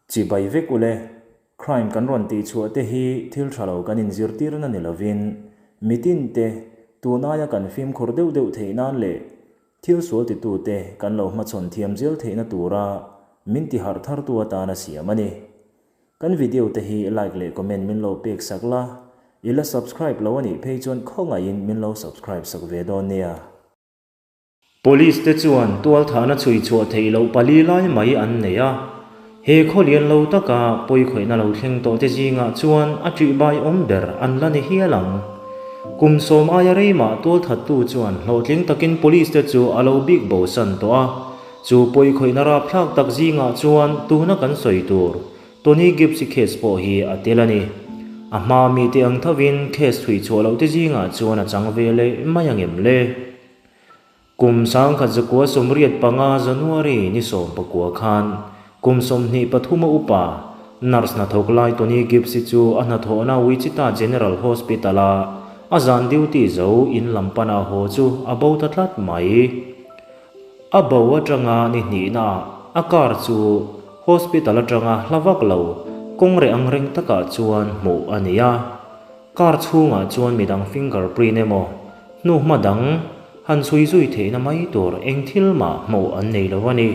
Chibai vek ule, crime kan rawn tihchhuah te hi thil tha lo kan inzirtirna ni lovin mitin te tun aia kan fimkhur deuh deuh theih nan leh thil sual titute kan lo hmachhawn thiam zel theihna tura min tiharh thartu atana siam a ni. Kan video te hi like leh comment min lo pek sak la, i la subscribe lo a nih phei chuan khawngaihin min lo subscribe sak ve dawn nia. Police te chuan tualthahna chhui chhuah theih loh pali lai mai an nei a, he khaw lian lo taka pawikhawihna lo thleng tawh te zingah chuan a ṭihbai awm ber an la ni hial ang. Kum sawm aia reimah tualthattu chuan hlawhtling takin police te chu a lo bik bosan tawh a, chu pawikhawihna rapthlak tak zingah chuan tuna kan sawi tur Tony Gibbs-i case pawh hi a tel a ni. A hmaa mite ang thovin case chhui chhuah loh te zingah chuan a chang ve leh mai angem le? Kum 1985 January ni 19 khan kum 23 a upa nurse hnathawk lai Tony Gibbs-i chu a hnathawhna Wichita General Hospital-a a zan duty zo in lam pana haw chu a bo ta tlat mai. A bo atanga ni hnihnaah a car chu hospital atanga hla vak lo kawng reh ang reng takah chuan hmuh a ni a. Car chhungah chuan midang fingerprint emaw hnuhma dang han chhui zui theihna mai tur eng thil mah hmuh an nei lo a ni.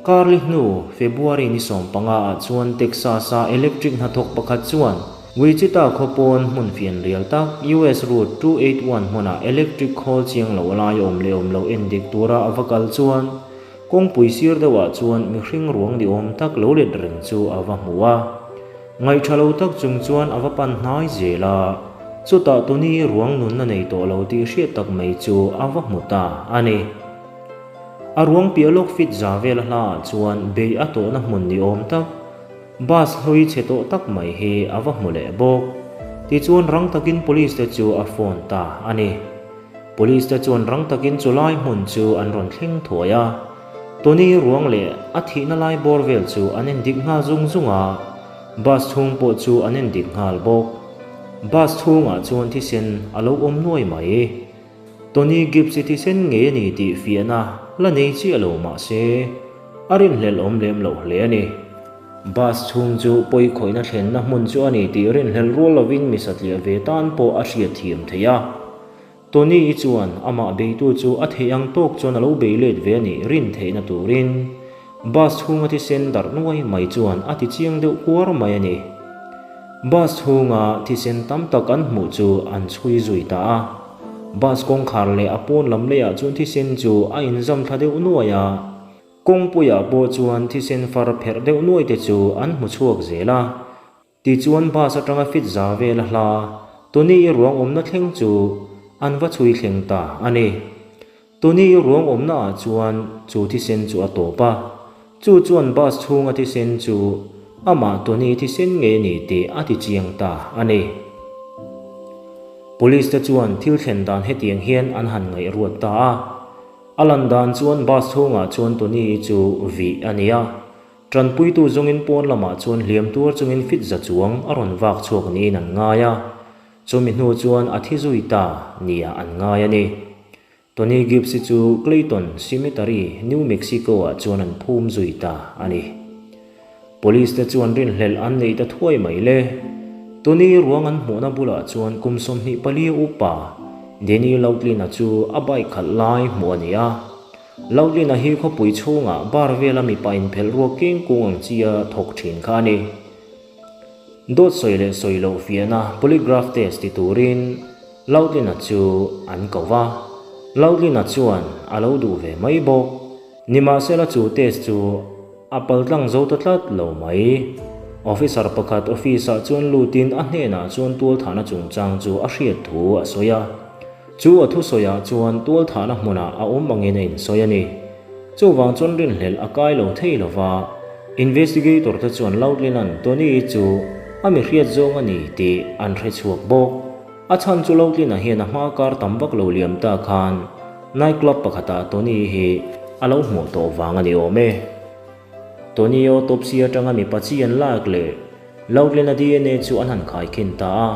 Karli hnu February ni 15 ah chuan Texas-a electric hnathawk pakhat chuan Wichita khaw pawn hmun fianrial tak US Route 281 hmunah electric khawl chiang lo lai awm leh awm lo endik tura a va kal chuan kawngpui sir deuhah chuan mihring ruang ni awm tak lo let reng chu a va hmu a. Ngaihṭha lo tak chung chuan a va pan hnai zel a, chutah Tony ruang nunna nei tawh lo tih hriat tak mai chu a va hmu ta a ni. A ruang piah lawk fit za vel a hlaah chuan bei a tawhna hmun ni awm tak, bus hlui chhe tawh tak mai hi a va hmu leh bawk. Tichuan rang takin police te chu a phone ta a ni. Police te chuan rang takin chulai hmun chu an rawn thleng thuai a. Tony ruang leh a thihna lai bawr vel chu an endik nghal zung zung a, bus chhung pawh chu an endik nghal bawk. Bus chhungah chuan thisen a lo awm nuai mai. Tony Gibbs-i thisen ngei a ni tih fiahna la nei chiah lo mah se, a rinhlelh awm lem loh hle a ni. Bus chhung chu pawikhawihna thlenna hmun chu a ni tih rinhlelh rual lovin mi satliah ve tan pawh a hriatthiam theih a. Tony-i chuan amah beitu chu a theih ang tawk chuan a lo bei let ve a nih rin theihna turin bus chhunga thisen darh nuai mai chuan a ti chiang deuh kuar mai a ni. Bus chhunga thisen tam tak an hmuh chu an chhui zui ta a. Bus kawngkhar leh a pawn lam leiah chuan thisen chu a inzam thla deuh nuai a. Kawngpuiah pawh chuan thisen far pherh deuh nuai te chu an hmu chhuak zel a. Tichuan bus atanga fit za vel a hla, Tony-i ruang awmna thleng chu an va chhui thleng ta a ni. Tony-i ruang awmna ah chuan chu thisen chu a tawp a, chu chuan bus chhunga thisen chu amah Tony thisen ngei a ni tih a ti chiang ta a ni. Police te chuan thil thlen dan hetiang hian an han ngaihruat ta a, a lan dan chuan bus chhungah chuan Tony-i chu vih a ni a, Tanpuitu zawngin pawn lamah chuan hliam tuar chungin fit za chuang a rawn vak chhuak niin an ngai a, chumi hnu chuan a thi zui ta nia an ngai a ni. Tony Gibbs-i chu Clayton Cemetery, New Mexico-ah chuan an phum zui ta a ni. Police te chuan rinhlelh an neih ta thuai mai le. Tony ruang an hmuhna bulah chuan kum 24 upa Danny Loughlin-a chu a bike khalh lai hmuh a ni a. Loudlina hi khawpui chhungah bar vela mipa inphelh ruak keng kung ang chia thawk thin kha a ni. Dawt sawi leh sawi loh fiahna polygraph test ti turin Loudlina chu an ko va. Loudlina chuan a lo duh ve mai bawk. Nimahsela chu test chu a paltlang zo ta tlat lo mai. Officer pakhat office ah chuan lutin a hnenah chuan tualthahna chungchang chu a hriat thu a sawi a. Chu a thusawiah chuan tualthahna hmunah a awm angin a insawi a ni. Chuvang chuan rinhlelh a kai lo thei lo va, investigator te chuan Loudlin-a'n Tony-i chu a mi hriat zawng a ni tih an hre chhuak bawk. A chhan chu Loudlin-a hian a hma kar tam vak lo liam ta khan night club pakhatah Tony-i hi a lo hmuh tawh vang a ni awm e. Tony autopsy atanga mipa chi an lak leh Loudlin-a DNA chu an han khaikhin ta a.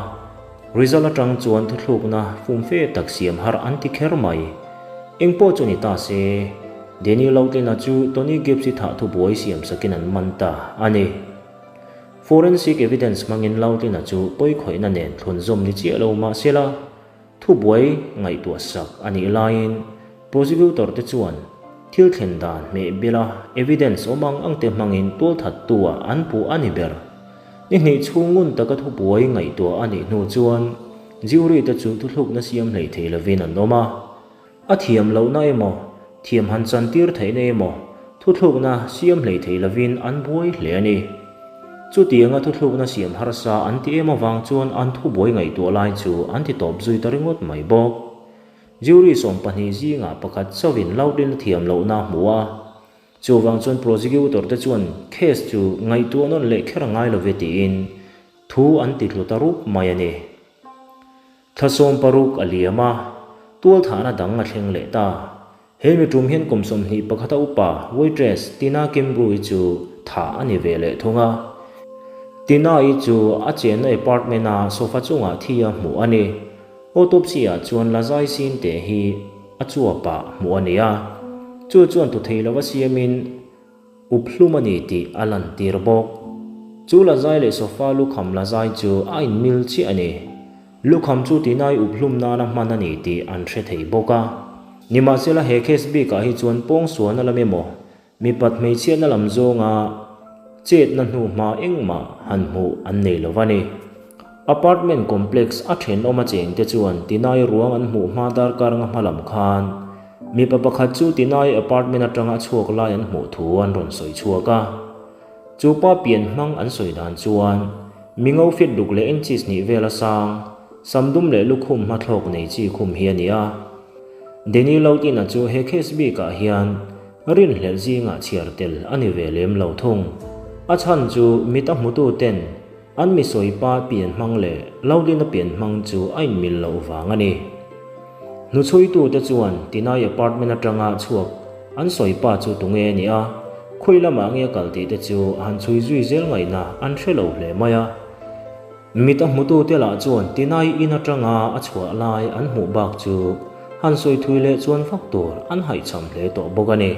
Result atang chuan thuthlukna fumfe tak siam har an ti kher mai. Eng pawh chu ni ta se. Danny Loughlin-a chu Tony Gibbs-i thah thubuai siam sakin an man ta a ni. Forensic evidence hmangin Loughlin-a chu pawikhawihna nen thlunzawm ni chiah lo mah sela, thubuai ngaihtuah sak a nih laiin prosecutor te chuan thil thlen dan hmeh bela evidence awm ang ang te hmangin tualthattu-ah an puh a ni ber. Ni hnih chhung ngun taka thubuai ngaihtuah a nih hnu chuan jury te chu thuthlukna siam hleithei lovin an awm a. A thiam lohna emaw, thiam han chantir theihna emaw thuthlukna siam hlei thei lovin an buai hle a ni. Chutianga thuthlukna siam harsa an ti em avang chuan an thubuai ngaihtuah lai chu an ti tawp zui ta ringawt mai bawk. Jury 12 zingah pakhat chauhin Loudlin a thiam lohna a hmu a. Chuvang chuan prosecutor te chuan case chu ngaihtuah nawn leh kher a ngai lo ve tiin thu an ti tlu ta rup mai a ni. Thla 16 a liam a, tualthahna dang a thleng leh ta. He mi tum hian kum 21 a upa waitress Tina Kimbrough-i chu thah a ni ve leh thung a. Tina-i chu a chenna apartment-a sofa chungah thi a hmuh a ni. Autopsy-ah chuan lazai sin te hi a chuapah hmuh a ni a. Chu chuan tu thei lova siamin Up hlum a ni tih a lantir bawk. Chu lazai leh sofa lukham lazai chu a inmil chiah a ni. Lukham chu tinai up hlum nana hman a ni tih an hre thei bawk a. Nimahsela he case bikah hi chuan pawngsualna lam emaw, mipat hmeichhiatna lam zawnga chetna hnuhma engmah han hmuh an nei lo va ni. Apartment complex a thenawm a chengte chuan Tinai ruang an hmuh hma darkar nga hma lam khan mipa pakhat chu Tinai apartment atanga a chhuak lai an hmuh thu an rawn sawi chhuak a. Chu pa pian hmang an sawi dan chuan mi ngo fit ruk leh inches hnih vel a sang, sam dum leh lukhum hmathlawk nei chi khum hi a ni a. Danny Loutin-a chu he case bikah hian rinhlelh zingah chhiar tel a ni ve lem lo thung. A chhan chu mit a hmutu ten An mi sawi pa pian hmang leh Laulina pian hmang chu a inmil loh vang a ni. Hnuchhuitute chuan Tinai apartment atanga chhuak an sawi pa chu tunge a ni a, khawi lamah nge a kal tih te chu han chhui zui zel ngaihna an hre lo hle mai a. Mit a hmutute lah chuan Tinai in atanga a chhuah lai an hmuh bak chu han sawi thui leh chuan vak tur an haihchham hle tawh bawk a ni.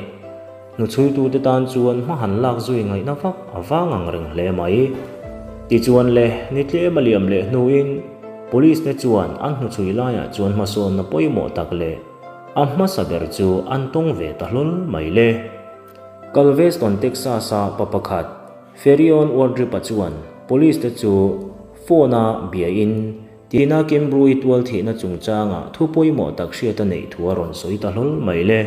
Hnuchhuitute tan chuan hma han lak zui ngaihna vak a vang ang reng hle mai. Tichuan le, ni tlem a liam leh hnuin Police te chuan an hnuchhui laiah chuan hmasawnna pawimawh tak leh a hmasa ber chu an tawng ve ta hlawl mai le. Galveston, Texas-a pa pakhat Ferion Wardrip-a chuan Police te chu phone-a biain Tina Kimbrough-i tual thihna chungchanga thu pawimawh tak hriat a neih thu a rawn sawi ta hlawl mai le.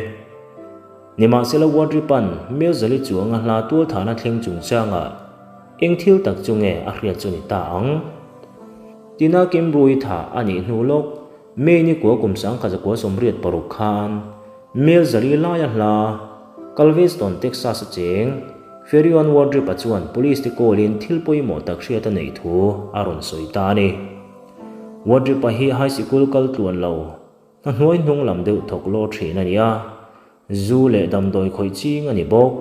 Nimahsela Wardrip-a'n Milzali chuanga hla tualthahna thleng chungchangah eng thil tak chu nge a hriat chu ni ta ang? Tina Kimbrough-i thah a nih hnu lawk May ni kua kum 1986 khan Milzali laia hla Galveston, Texas a cheng Ferion Wardrip-a chuan police te call-in thil pawimawh tak hriat a neih thu a rawn sawi ta a ni. Wardrip-a hi high sikul kal tluan lo Hna hnuai hnung lam deuh thawk lawr thin a ni a, zu leh damdawi khawih ching a ni bawk.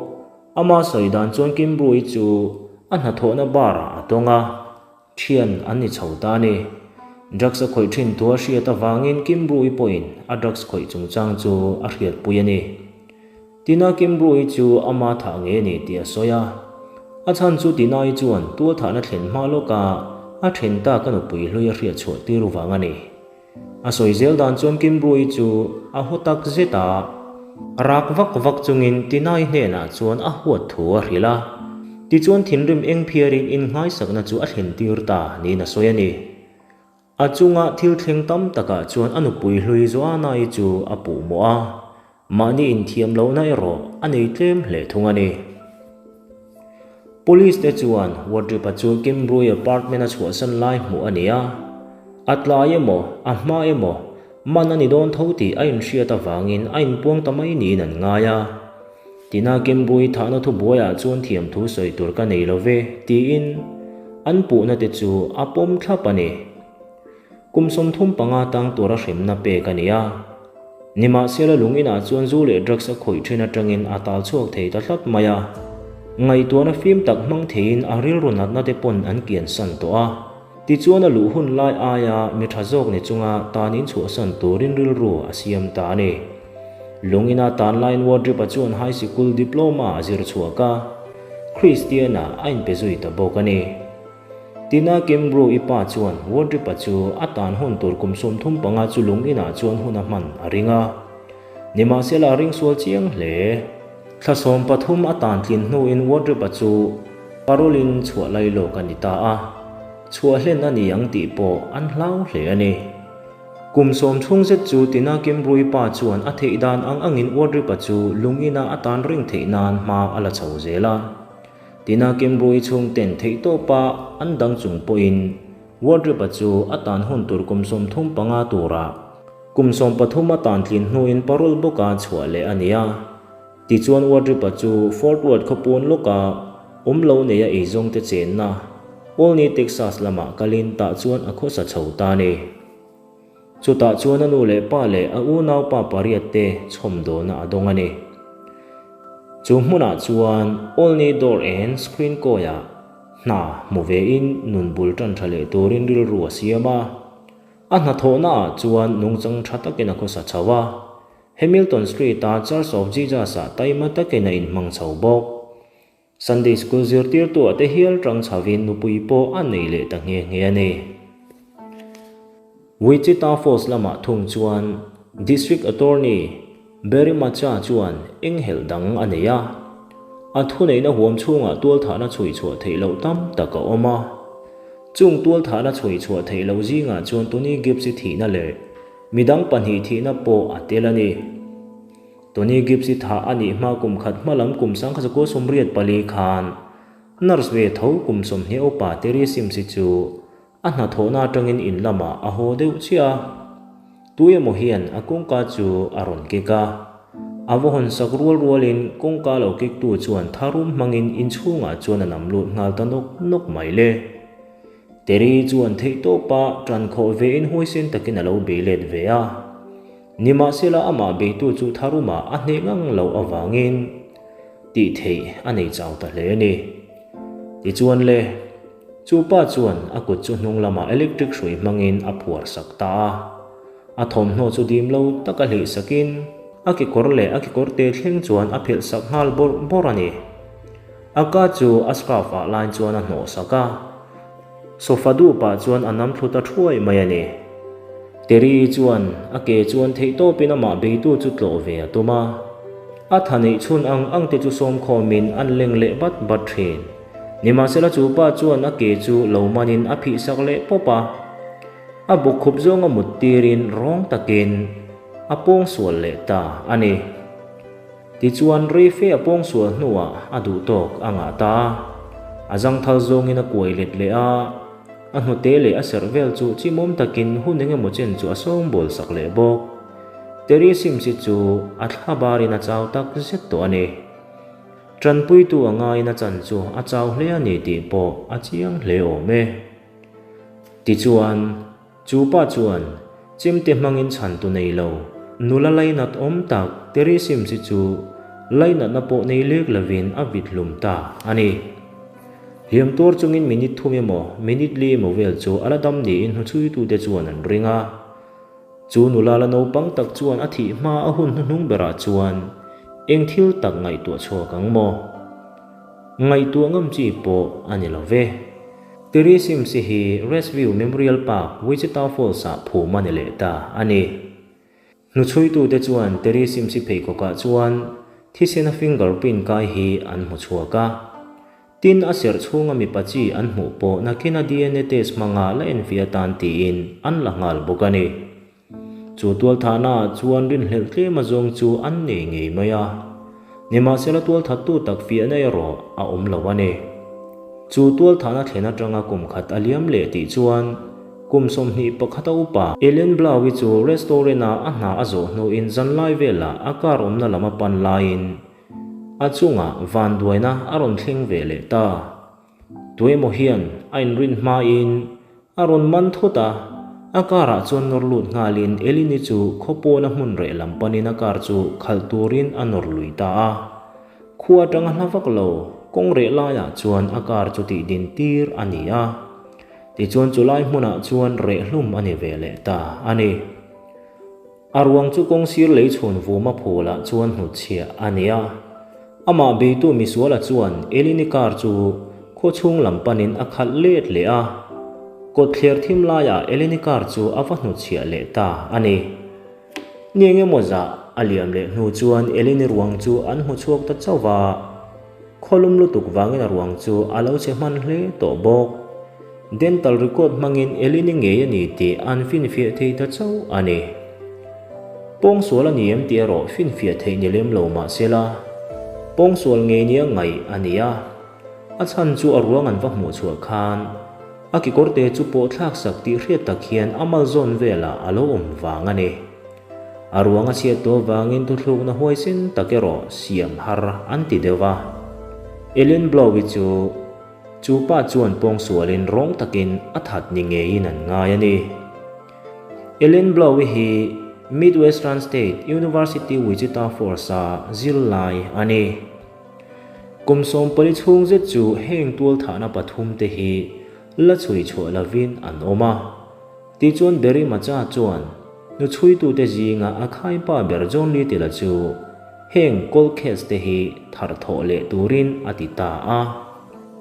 Ama sawi dan chuan Kimbrough-i chu a hnathawhna bar-ah a tawng a, thian an ni chho ta a ni. Drugs a khawih thin thu a hriat avangin Kimbrough-i pawhin a drugs khawih chungchang chu a hriatpui a ni. Tina Kimbrough-i chu ama thah nge ni tih a sawi a, a chhan chu Tina-i chuan tualthahna thlen hma lawka a then tak a nupui hlui a hriat chhuah tir vang a ni. A sawi zel dan chuan Kimbrough-i chu a haw tak zet a, rak vak vak chungin Tinai hnenah chuan a huat thu a hrilh a. Tichuan thinrim eng phiarin innghaisakna chu a thlen tir ta niin a sawi a ni. A chunga thil thleng tam takah chuan a nupui hlui Joanna-i chu a puhmawh a, Mahni inthiam lohna erawh a nei tlem hle thung a ni. Police te chuan Wardrip-a chu Kimbrough apartment a chhuahsan lai hmuh a ni a, a tlai emaw, a hma emaw, man a ni dawn tho tih a inhriat avangin a inpuang ta mai niin an ngai a. Tina Kimbrough-i thahna thubuaiah chuan thiamthu sawi tur ka nei lo ve, tiin an puhna te chu a pawm thlap a ni. Kum 35 tang tura hremna pek a ni a. Nimahsela lung inah chuan zu leh drugs a khawih thin atangin a tal chhuak thei ta tlat mai a. Ngaihtuahna fim tak hmang theiin a rilru natna te pawn an kiansan tawh a. Tichuan a luh hun lai aia mi tha zawk ni chunga tan in chhuahsan turin rilru a siam ta a ni. Lung ina tan laiin Wardrip-a chuan high sikul diploma a zir chhuak a, Kristian-ah a inpe zui ta bawk a ni. Tina Kimbrough-i pa chuan Wardrip-a chu a tan hun tur kum 35 chu lung inah chuan hun a hman a ring a. Nimahsela a ring sual chiang hle. Thla 13 a tan tlin hnuin Wardrip-a chu parole-in chhuah lai lawk a ni ta a, chhuah hlen a ni ang tih pawh an hlau hle a ni. Kum sawm chhung zet chu Tina Kimbrough-i pa chuan a theih dan ang angin Wardrip-a chu lung ina a tan reng theih nan hma a la chho zel a. Tina Kimbrough-i chhungten theihtawpa an dang chung pawhin Wardrip-a chu a tan hun tur kum 35 turah kum 13 a tan tlin hnuin parole bawka chhuah leh a ni a. Tichuan Wardrip-a chu Fort Worth khawpawn lawka awm lo neia eizawngte chenna Olney, Texas lamah kalin tah chuan a khawsa chho ta a ni. Chutah chuan a nu leh pa leh a unaupa pariat te chhawmdawlna a dawng a ni. Chu hmunah chuan Olney Door and Screen kawiah hna hmu vein nun bul tan tha leh turin rilru a siam a. A hnathawhnaah chuan nungchang tha takin a khawsa chho a. Hamilton Street-a Church of Jesus-ah taima takin a inhmang chho bawk. Sunday School zirtirtu ah te hial tang chhavin nupui pawh a nei leh ta nghe nghe a ni. Wichita Falls lamah thung chuan District Attorney Barry Macha chuan enghelh dang a nei a. A thuneihna huam chhungah tualthahna chhui chhuah theih loh tam tak a awm a. Chung tualthahna chhui chhuah theih loh zingah chuan Tony Gibbs-i thihna leh midang pahnih thihna pawh a tel a ni. Tony Gibbs i thah a nih hma kum khat hma lam kum 1984 khan nurse ve tho kum 20 upa Terry Sims i chu a hnathawhna atangin in lamah a haw deuh chiah a. Tu emaw hian a kawngka chu a rawn kik a. A va hawn sak rual rualin kawngka lo kiktu chuan tharum hmangin inchhungah chuan a nam lut nghal ta nawk nawk mai le. Terry chuan theihtawpa tan khawh vein huaisen takin a lo bei let ve a. Nimahsela amah beitu chu tharumah a hneh ngang loh avangin tih theih a nei chau ta hle a ni. Tichuan le, chu pa chuan a kut chu hnung lamah electric hrui hmangin a phuar sak ta a. A thawmhnaw chu dim lo taka hlih sakin a kekawr leh a kekawr te thleng chuan a phelh sak nghal bawrh bawrh a ni. A ka chu a scarf ah line chuan a hnawh sak a. Sofa duhpah chuan a nam thlu ta thuai mai a ni. Terry chuan a ke chuan theihtawpin amah beitu chu tlawh ve a tum a. A tha neih chhun ang ang te chu sawmkhawmin an leng leh bat bat thin. Nimahsela chu pa chuan a ke chu lo manin a phihsak leh pawp a. A bawkkhup zawnga mut tirin rawng takin a pawngsual leh ta a ni. Tichuan, reife a pawngsual hnuah a duhtawk a ngah ta a. A zangthal zawngin a kuai let leh a, a hnute leh a serh vel chu chimawm takin hun engemaw chen chu a sawngbawl sak leh bawk. Terry Sims-i chu a thla barin a chau tak zet tawh a ni. Tanpuitu a ngaiin a chan chu a chau hle a ni tih pawh a chiang hle awm e. Tichuan. Chu pa chuan, Chemte hmangin chhantu nei lo, nula lainat awm tak Terry Sims-i chu lainatna pawh nei lek lovin a vit hlum ta a ni. Hliam tuar chungin minute thum emaw, minute li emaw vel chu a la dam niin hnuchhuitute chuan an ring a. Chu nula la naupang tak chuan a thih hma a hun hnuhnung berah chuan eng thil tak ngaihtuah chhuak ang maw? Ngaihtuah ngam chi pawh a ni lo ve. Terry Sims-i hi Restview Memorial Park, Wichita Falls-ah phum a ni leh ta a ni. Hnuchhuitute chuan Terry Sims-i pheikhawkah chuan thisena fingerprint kai hi an hmu chhuak a. Tin, a serh chhunga mipa chi an hmuh pawh nakina DNA test hmanga la enfiah atan tiin an la nghal bawk a ni. Chu tualthahnaah chuan rinhlelh tlem azawng chu an nei ngei mai a, nimahsela tualthattu tak fiahna erawh a awm lo a ni. Chu tualthahna thlen atanga kum khat a liam leh tih chuan kum 21 a upa Ellen Blau-i chu restaurant-a a hna a zawh hnuin zanlai velah a car awmna lam a pan laiin a chungah vanduaina a rawn thleng ve leh ta. Tuemaw hian a inrin hmain a rawn man thut a, a car ah chuan nawr lut nghalin Elini chu khaw pawna hmun reh lam panin a car chu khalh turin a nawr lui ta a. Khua atanga hla vak lo kawng reh laiah chuan a car chu tih din tir a ni a, tichuan chulai hmunah chuan reh hlum a ni ve leh ta a ni. A ruang chu kawngsir lei chhun vuma phulah chuan hnutchhiah a ni a. Amah beitu misuala chuan Elini car chu khaw chhung lam panin a khalh let leh a. Kawtthler thim laiah Elini car chu a va hnutchhiah leh ta a ni. Ni engemaw zah a liam leh hnu chuan Elini ruang chu an hmu chhuak ta chauh va. Khawlum lutuk vangin a ruang chu a lo che hman hle tawh bawk. Dental record hmangin Elini ngei a ni tih an finfiah thei ta chauh a ni. Pawngsual a ni em tih erawh finfiah theih ni lem lo mah se la, pawngsual ngei nia ngaih a ni a. A chhan chu a ruang an va hmuh chhuah khan a kekawrte chu pawh thlak sak tih hriat tak hian a malzawn velah a lo awm vang a ni. A ruang a chhiat tawh avangin thuthlukna huaisen tak erawh siam har an ti deuh va. Ellen Blow-i chu chu pa chuan pawngsualin rawng takin a that ni ngeiin an ngai a ni. Ellen Blow-i hi Midwestern State University Wichita Falls-a zirlai a ni. Kum 14 chhung zet chu heng tualthahna pathumte hi la chhui chhuah lovin an awm a. Tichuan Barry Macha chuan nu chhuitute zinga a khaipa ber John Little-a chu heng cold case te hi thar thawh leh turin a ti ta a.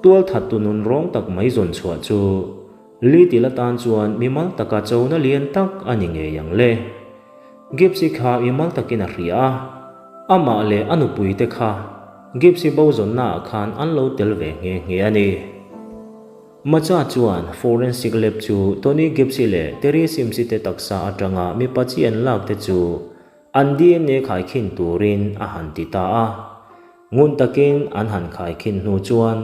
Tualthattu nun rawng tak mai zawn chhuah chu Little-a tan chuan mimal taka chona lian tak a ni ngei ang le. Gipsy kha mimal takin a hria a, amah leh a nupuite kha Gipsy bo zawnnaah khan an lo tel ve nghe nghe a ni. Macha chuan forensic lab chu Tony Gipsy leh Terry Sims-i te taksa atanga mipa chi an lak te chu an dna khaikhin turin a han ti ta a. Ngun takin an han khaikhin hnu chuan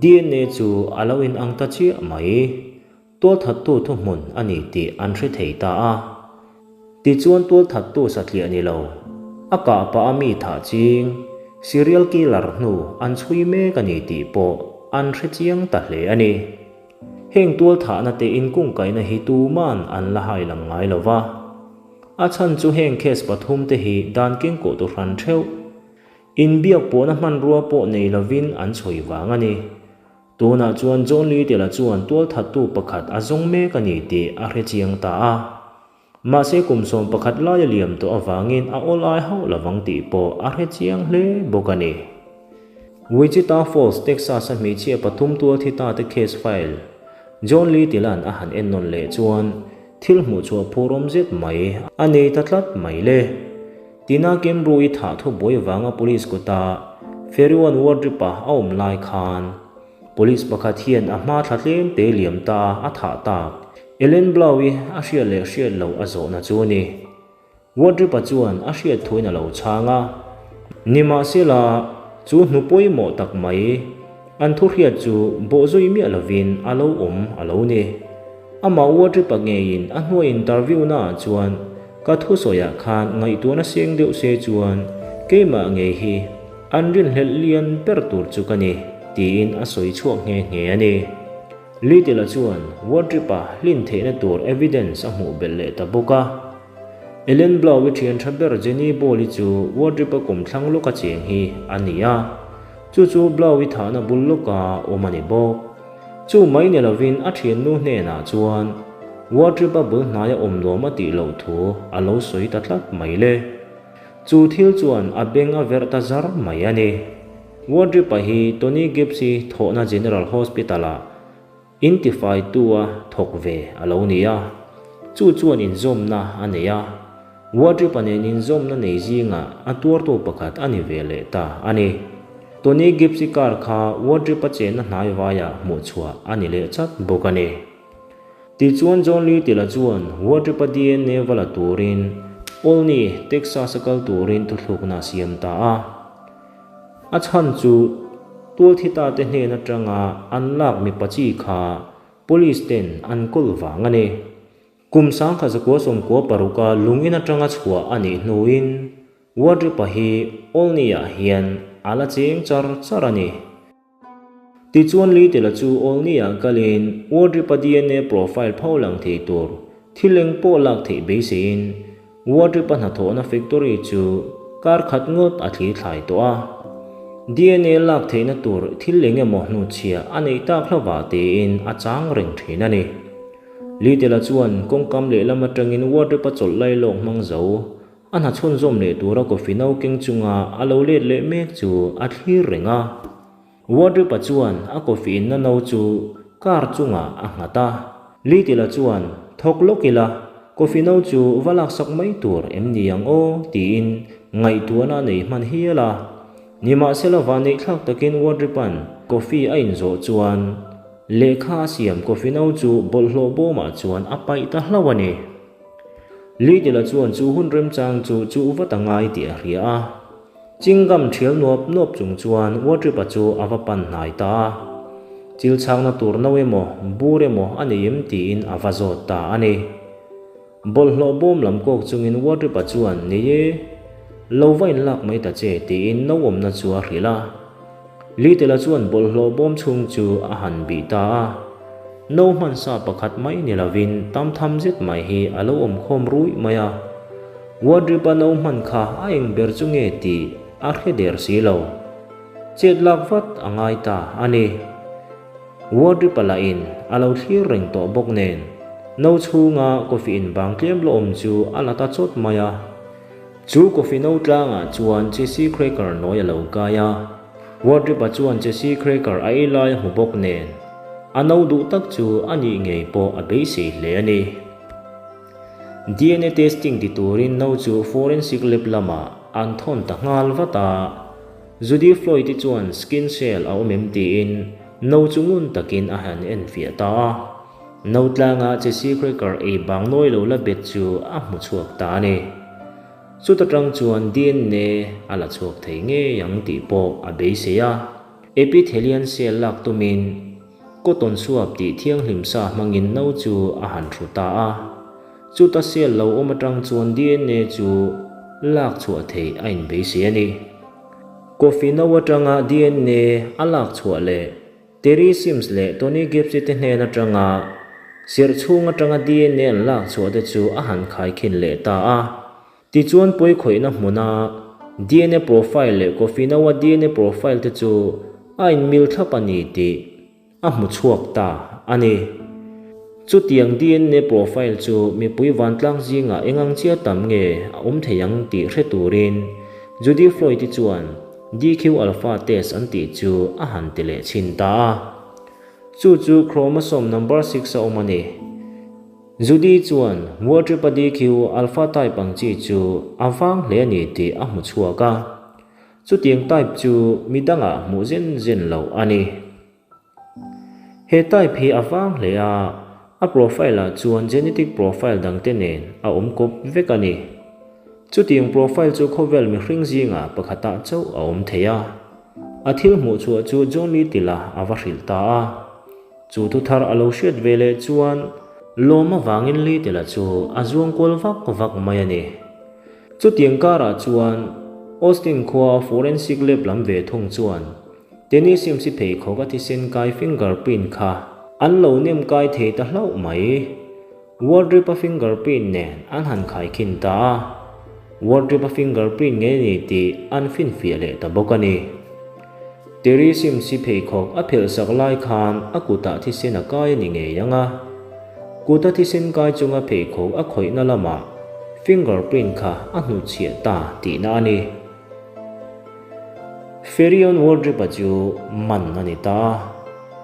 dna chu a lo inang ta chiah mai. Tualthattu thuhmun a ni tih an hre thei ta a. Tichuan tualthattu satliah ni lo, a kah pah a mi thah ching, serial killer hnu an chhui mek a ni tih pawh an hre chiang ta hle a ni. Heng tualthahna te inkungkaihna hi tuman an la hai lang ngai lo va. A chhan chu heng case pathum te hi dan kengkawh tu hran theuh, inbiak pawhna hmanrua pawh nei lovin an chhui vang a ni. Tunah chuan John Little-a chuan tualthattu pakhat a zawng mek a ni tih a hre chiang ta a. Mahse kum 11 lai a liam tawh avangin a awl ai hauh lovang tih pawh a hre chiang hle bawk a ni. Wichita Falls, Texas-a hmeichhia pathum tual thi ta te case file John Little-a'n a han en nawn leh chuan thil hmuh chhuah phur awm zet mai a nei ta tlat mai le. Tina Kemru-i thah thu buai vanga police kuta Ferry-One Wardrip-a a awm lai khan police pakhat hian a hma thla tlem te liam ta a thah tak. Ellen Blau-i a hriat leh hriat loh a zawhna chu a ni. Wardrip-a chuan a hriat thuin a lo chhang a. Nimahsela, chu hnu pawimawh tak mai An thu hriat chu bawhzui miah lovin a lo awm a lo ni. Amah Wardrip-a ngeiin a hnuai interview naah chuan ka thusawiah khan ngaihtuahna seng deuh se chuan keimah ngei hi an rinhlelh lian ber tur chu ka ni tiin a sawi chhuak nghe nghe a ni. Little-a chuan Wardrip-a hlin theihna tur evidence a hmuh belh leh ta bawk a. Ellen Blau-i thian tha ber Jenny Ball-i chu Wardrip-a kum thlang lawka cheng hi a ni a. Chu chu Blau-i thahna bul lawka awm a ni bawk. Chu mai ni lovin a thiannu hnenah chuan Wardrip-a bul hnaia awm nuam a tih loh thu a lo sawi ta tlat mai le. Chu thil chuan a beng a verh ta zar mai a ni. Wardrip-a hi Tony Gibbs-i thawhna General Hospital-ah Intifaitu a thawk ve a lo ni a, chu chuan inzawmna a nei a, Wardrip-a nen inzawmna nei zingah a tuartu pakhat a ni ve leh ta a ni. Tony Gibbs-i car kha Wardrip-a chenna hnai vaiah hmuh chhuah a ni leh chat bawk a ni. Tichuan John Little-a chuan Wardrip-a dna va la turin Olney, Texas-a kal turin thuthlukna a siam ta a. A chhan chu tualthita te hnen atanga an lak mipa chi kha police ten an kawl vang a ni. Kum 1996 a lungin atanga chhuah a nih hnuin Wardrip-a hi Olney-ah hian a la cheng char char a ni. Tichuan Little-a chu Olney-ah kalin Wardrip-a dna profile pho lang thei tur thil eng pawh lak theih beiseiin Wardrip-a hnathawhna factory chu kar khat ngawt a thli thlai tawh a. Dna lak theihna tur thil eng emaw hnuchhiah a neih tak hlovah tiin a chang reng thin a ni. Little-a chuan kawngkam lehlam atangin wardrobe-a chawlh lailawk hmang zo, a hna chhunzawm leh tura coffee no keng chunga a lo let leh mek chu a thlir reng a. Wardrobe-a chuan a coffee inna no chu car chungah a nghat a. Little-a chuan, Thawk lawk ila, coffee no chu va laksak mai tur em ni ang aw? tiin ngaihtuahna a nei hman hial a. Nimahsela vanneihthlak takin Wardrobe-a'n coffee a inzawh chuan lehkha a siam coffee no chu bawlhhlawh bawmah chuan a paih ta hlauh a ni. Little-a chuan chu hun remchang chu chuh vat a ngai tih a hria a. Chingam thial nuap nuap chung chuan Wardrip-a chu a va pan hnai ta a. Chil chhakna tur no emaw, bur emaw a nei em tiin a va zawt ta a ni. Bawlhhlawh bawm lam kawk chungin Wardrip-a chuan, Nei e, lo va inlak mai ta che tiin no awmna chu a hrilh a. Little-a chuan bawlhhlawh bawm chhung chu a han bih ta a. No hmansa pakhat mai ni lovin tam tham zet mai hi a lo awm khawm ruih mai a. Wardrip-a no hman kha a eng ber chu nge tih a hre der si lo. Chet lak vat a ngai ta a ni. Wardrip-a lahin a lo thlir reng tawh bawk nen, no chhunga coffee in bang tlem la awm chu a la ta chawt mai a. Chu coffee no tlangah chuan Jesse Cracker nawi a lo kai a. Wardrip-a chuan Jesse Cracker a ei lai a hmu bawk nen, a no duh tak chu a nih ngei pawh a beisei hle a ni. Dna testing ti turin no chu forensic lab lamah an thawn ta nghal vat a. Judy Floyd-i chuan skin cell a awm em tiin no chu ngun takin a han enfiah ta a. No tlanga Jesse Cracker ei bang nawi lo la bet chu a hmu chhuak ta a ni. Chuta tang chuan dna a la chhuak thei ngei ang tih pawh a beisei a. Epithelian cell lak tumin Cotton swab tih thianghlim sa hmangin no chu a han hru ta a. Chuta cell lo awm atang chuan dna chu lak chhuah theih a inbeisei a ni. Coffee no atanga dna a lak chhuah leh Terry Sims leh Tony Gibbs-i te hnen atanga serh chhung atanga dna an lak chhuah te chu a han khaikhin leh ta a. Tichuan pawikhawihna hmuna dna profile leh coffee no-a dna profile te chu a inmil thlap a ni tih a hmu chhuak ta a ni. Chutiang dna profile chu mipui vantlang zingah eng ang chia tam nge a awm thei ang tih hre turin Judy Floyd-i chuan DQ alpha test an tih chu a han ti leh chhin ta a. Chu chu chromosome number six a awm a ni. Judy chuan Waltrip-a DQ alpha type ang chi chu a vang hle a ni tih a hmu chhuak a. Chutiang type chu mi dangah hmuh zen zen loh a ni. He type hi a vang hle a, a profile-ah chuan genetic profile dangte nen a awm kawp vek a ni. Chutiang profile chu khawvel mihring zingah pakhatah chauh a awm thei a. A thil hmuh chhuah chu John Little-a a va hrilh ta a. Chu thu thar a lo hriat ve leh chuan lawm avangin Little-a chu a zuang kual vak vak mai a ni. Chutiang karah chuan Austin khua forensic lab lam ve thung chuan Tenny Sims-i pheikhawk a thisen kai fingerprint kha an lo nem kai thei ta hlauh mai. Wardrip-a fingerprint nen an han khaikhin ta a, Wardrip-a fingerprint nge ni tih an finfiah leh ta bawk a ni. Terry Sims-i pheikhawk a phelh sak lai khan a kutah thisen a kai a ni ngei ang a, kuta thisen kai chunga pheikhawk a khawihna lamah fingerprint kha a hnutchhiah ta tihna a ni. Ferion Wardrip-a chu man a ni ta a,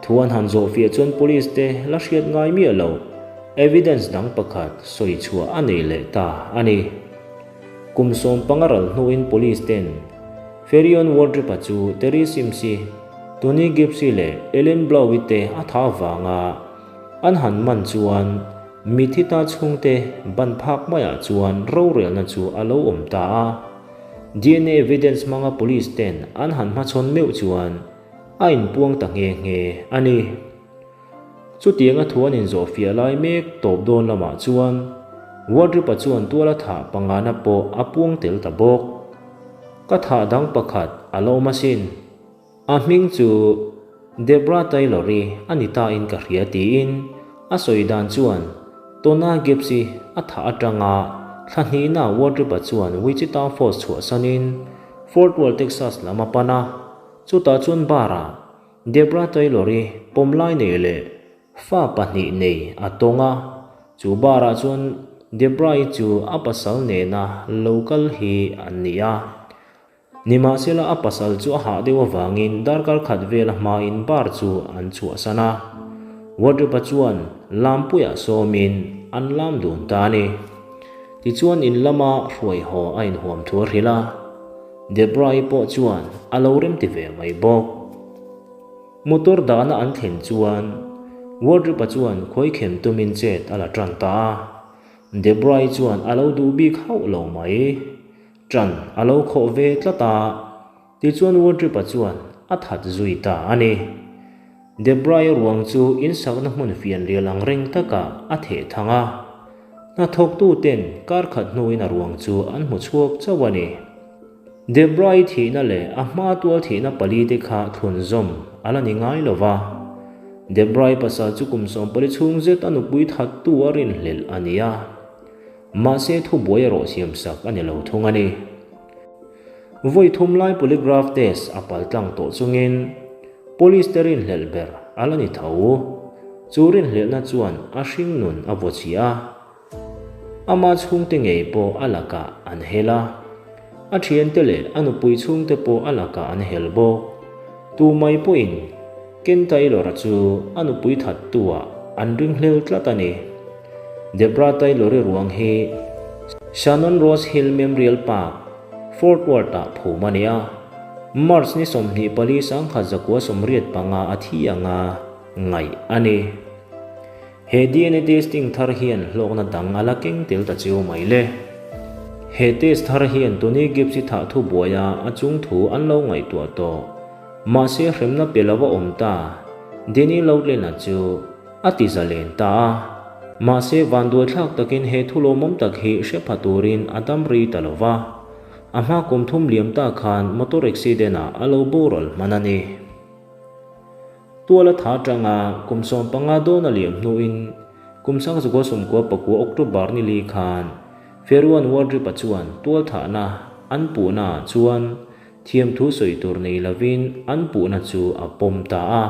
thu an han zawhfiah chuan police te la hriat ngai miah lo, evidence dang pakhat sawi chhuah a nei leh ta a ni. Kum 15 ral hnuin police ten Ferion Wardrip-a chu Terry Sims-i, Tony Gibbs-i leh Ellen Blau-i te a tha avanga an han man chuan mithi ta chhungte ban phak maiah chuan rorelna chu a lo awm ta a. Dna evidence hmanga police ten an han hmachhawn meuh chuan a inpuang ta nghe nghe a ni. Chutianga thu an inzawhfiah lai mek tawp dawn lamah chuan Wardrip-a chuan tuala thah pangana pawh a puang tel ta bawk. Ka thah dang pakhat a la awm asin. A hming chu Debra Taylor-i a ni ta in ka hria tiin a sawi dan chuan Tona Gibbs-i a thah atanga thla hnihna Wardrip-a chuan Wichita Falls chhuahsanin Fort Worth, Texas lam a pan a, chutah chuan bar-ah Debra Taylor-i pawm lai nei leh fa pahnih nei a tawng a. Chu bar-ah chuan Debra-i chu a pasal nena lo kal hi an ni a. Nimahsela a pasal chu a hah deuh avangin darkar khat vela hmain bar chu an chhuahsan a. Wardrobe-a chuan lampuiah sawmin an lam dun ta a ni. Tichuan in lama hruai haw a inhuam thu a hrilh a. Debra-i pawh chuan a lo remti ve mai bawk. Motor dahna an thlen chuan Wardrobe-a chuan khuaikhem tumin chet a la tan ta a. Debra-i chuan a lo duh bik hauh lo mai. Ṭan a lo khawh ve tlat a, tichuan Wardrobe-a chuan a that zui ta a ni. Debra-i ruang chu insakna hmun fianrial ang reng takah a theh thang a. Hnathawktuten kar khat hnuin a ruang chu an hmu chhuak chauh a ni. Debra-i thihna leh a hma tual thihna palite kha thlunzawm a la ni ngai lo va. Debra-i pasal chu kum 14 chhung zet a nupui thattu a rinhlelh a ni a. Mahse thubuai erawh siamsak a ni lo thung a ni. Vawi thum lai polygraph test a pal tlang tawh chungin Police te rinhlelh ber a la ni tho. Chu rinhlelhna chuan a hringnun a vaw chhi a. Ama chhungte ngei pawh a lakah an hel a. A thiante leh a nupui chhungte pawh a lakah an hel bawk. Tu mai pawhin Ken Taylor-a chu a nupui thattu-ah an ringhlel tlat a ni. Debra Taylor-i ruang hi Shannon Rose Hill Memrial Park, Fort Worth-ah phum a ni a. March ni 24 1985 a thi anga ngaih a ni. He dna testing thar hian hlawkna dang a la keng tel ta cheu mai le. He test thar hian Tony Gibbs-i thah thu buaia a chung thu an lo ngaihtuah tawh. Mahse hremna pe lova awm ta Danny Loughlin-a chu a ti zalen ta a. Mahse vanduaithlak takin he thu lawmawm tak hi hre pha turin a dam rei ta lo va. A hma kum thum liam ta khan motor accident-ah a lo boral hman a ni. Tuala tha atanga kum 15 dawn a liam hnuin kum 1999 October ni li khan Ferwan Wardrip-a chuan tualthahna an puhnaah chuan thiamthu sawi tur nei lovin an puhna chu a pawm ta a.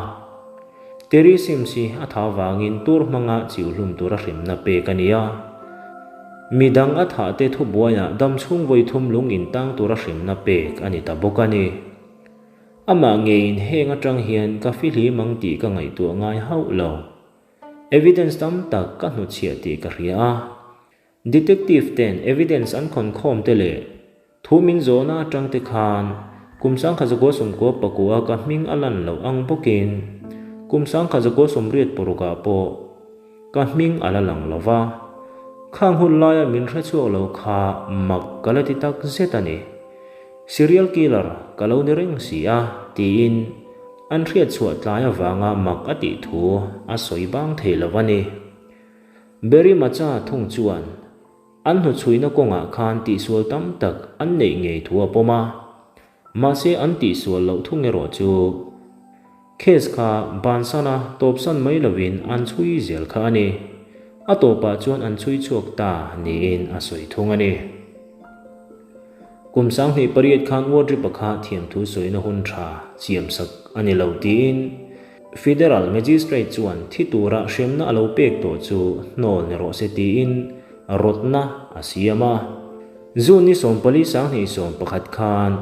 Terry Sims hi a tha vangin tur hmanga chiu hlum tura hrimna pek a ni a. Midang a thahte thubuaiah damchhung vawi thum lung intang tura hrimna pek a ni ta bawk a ni. Amah ngeiin heng atang hian ka fihlim ang tih ka ngaihtuah ngai hauh lo. Evidence tam tak ka hnutchhiah tih ka hria a. Detective ten evidence an khawn khawm te leh thu min zawhna atang te khan kum 1999 a ka hming a lan loh ang bawkin kum 1986 ah pawh ka hming a la lang lo va. Khang hun laia min hrechhuak lo kha mak ka la ti tak zet a ni. Serial killer ka lo ni reng si a, tiin an hriatchhuah tlai avanga mak a tih thu a sawi bang thei lo a ni. Barry Macha thung chuan an hnuchhuina kawngah khan tihsual tam tak an neih ngei thu a pawm a, mahse an tihsual loh thung erawh chu Case kha bansana tawpsan mai lovin an chhui zel kha a ni. A tawpah chuan an chhui chhuak ta niin a sawi thung a ni. Kum 2008 khan Wardrip-a kha thiamthu sawina hun tha siamsak a ni lo tiin Federal Magistrate chuan thi tura hremna a lo pek tawh chu hnawl ni rawh se tiin rawtna a siam a. June ni 14 2011 khan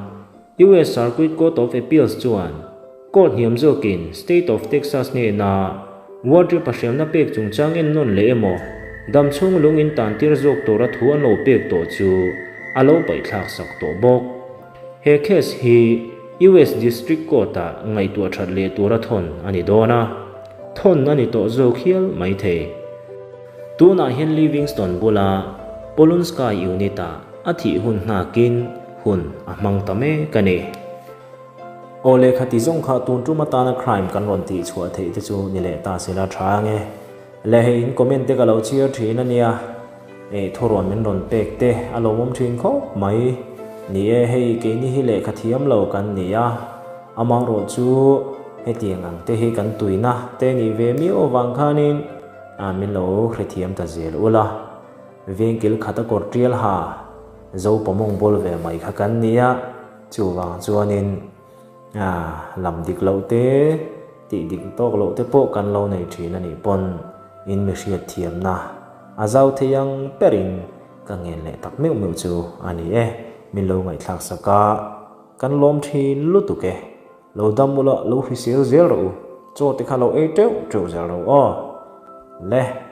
US Circuit Court of Appeals chuan court hniam zawkin State of Texas hnena Wardrip-a hremna pek chungchang ennawn leh emaw damchhung lung in tantir zawk tura thu an lo pek tawh chu a lo paihthlak sak tawh bawk. He case hi US District Court-ah ngaihtuah that leh tura thawn a ni dawn a, thawn a ni tawh zawk hial mai thei. Tunah hian Livingston bula Polunsky Unit-ah A thih hun nghakin hun a hmang ta mek a ni. Aw lehkha ti zawng kha tun tum atana crime kan rawn tih chhuah theih te chu ni leh ta se la tha ange. Le hei in comment te ka lo chhiar thin a nia. Ei thurawn min rawn pek te a lawmawm thin khawp mai. Ni e hei keini hi lehkha thiam lo kan ni a. Amaherawh chu hetiang ang te hi kan tuina te nih ve miau avang khanin min lo hrethiam ta zel ula. Vengkil khat a kawr tial ha, zo pawmawng bawl ve mai kha kan ni a, chuvang chuanin lam dik loh te, tih dik tawk loh te pawh kan lo nei thin a nih pawn in mi hriat thiamna a zau thei ang berin ka ngen leh tak meuh meuh chu a ni e. Min lo ngaihthlak sak a, kan lawm thin lutuk e. Lo dam ula, lo hrisel zel rawh u. Chaw te kha lo ei teuh teuh zel rawh aw. Le.